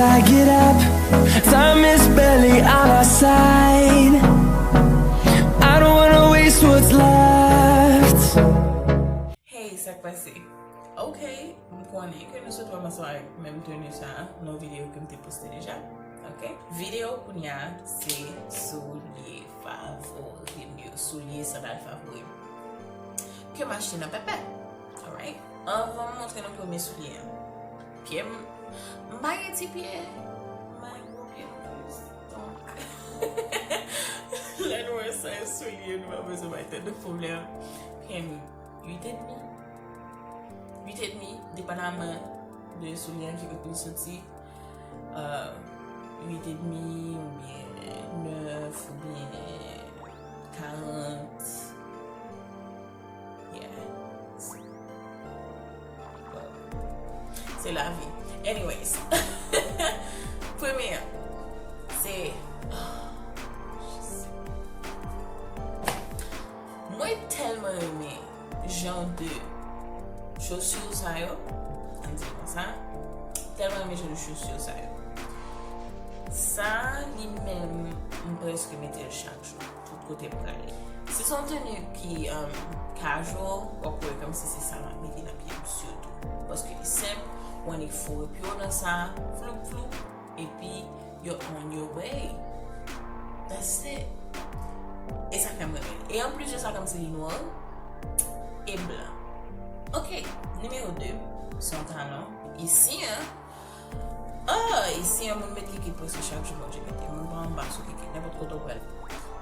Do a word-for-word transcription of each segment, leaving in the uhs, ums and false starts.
I get up, time is barely on our side. I don't wanna waste what's left. Hey, sa k pase? Ok, m konnen ke nou sot wè m ansanm avèk menm teni sa a nan videyo ke m te poste deja. Ok? Videyo kounye a se soulye favori m yo, soulye sandal favori m ke m achte nan Pèpè. Alright? Anvan m montre nou premye soulye an, pye m, m pa gen ti pye, m pa gen gwo pye non plis. Donk, lè nou wè sa soulye, nou pa bezwen bay tèt nou pwoblèm. Pye m uit edmi. Uit edmi, depandaman de soulye an ki kote l soti. Euh, uit edmi oubyen nèf oubyen karant. Yeah. Well, se lavi. Anyways. Premye an, se, oh, mwen tèlman renmen jan de chaussure sa yo, ann di l konsa, tèlman renmen jan de chaussure sa yo. Sa, li menm, m prèske mete l chak jou, tout kote m prale. Si se yon teni ki, um, casual, w ap wè kòmsi se sa m ap mete nan pye m sitou. Paske li senp, w annik foure pye w nan sa, floup, floup, epi you're on your way. That's it. E sa fè m renmen l. E anplis de sa, kòmsi li nwa e blan. Ok, nimewo de, se yon talon. Isi an, oh, isi an, moun met kikit prèske chak jou, Bondye mete. Moun pa anba sou kikit, nenpòt kote w pral.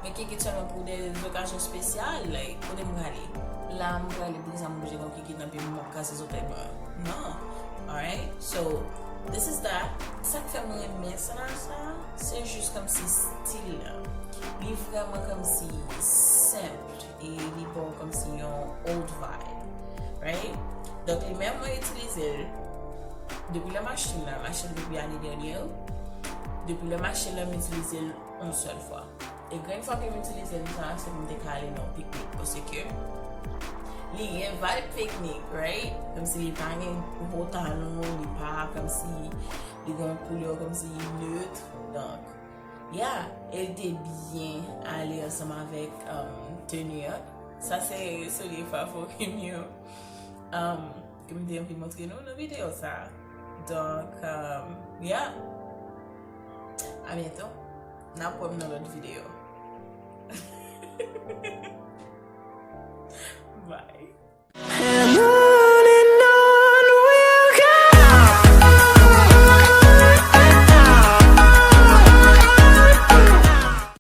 Men kikit sèlman pou de okazyon espesyal, like, kote m prale. La, m prale, poukisa m oblije gen yon kikit nan pye m, m ap kraze zòtèy mwen? Non. Alright? So, this is that. Sa k fè m renmen sandal sa, se jis kòmsi stil la. Li vrèman kòmsi senp e li ba w kòmsi yon old vibe. Right? Donk, li menm mwen itilize l depi lè m achte l la, m achte l depi ane dènyè. Depi lè m achte l la, m itilize l yon sèl fwa. E grenn fwa ke m itilize l sa, se pou m te ka ale nan yon piknik. Paske li gen vibe piknik, right? Kòmsi li pa gen gwo talon, li pa kòmsi li gen yon koulè kòmsi li neutre. Donk, yeah, e l te byen ale ansanm avèk, um, teni an. Sa se soulye favori m yo, um, ke m te anvi montre nou nan videyo sa. Donk, um, yeah. A byento. N ap wè m nan lòt videyo.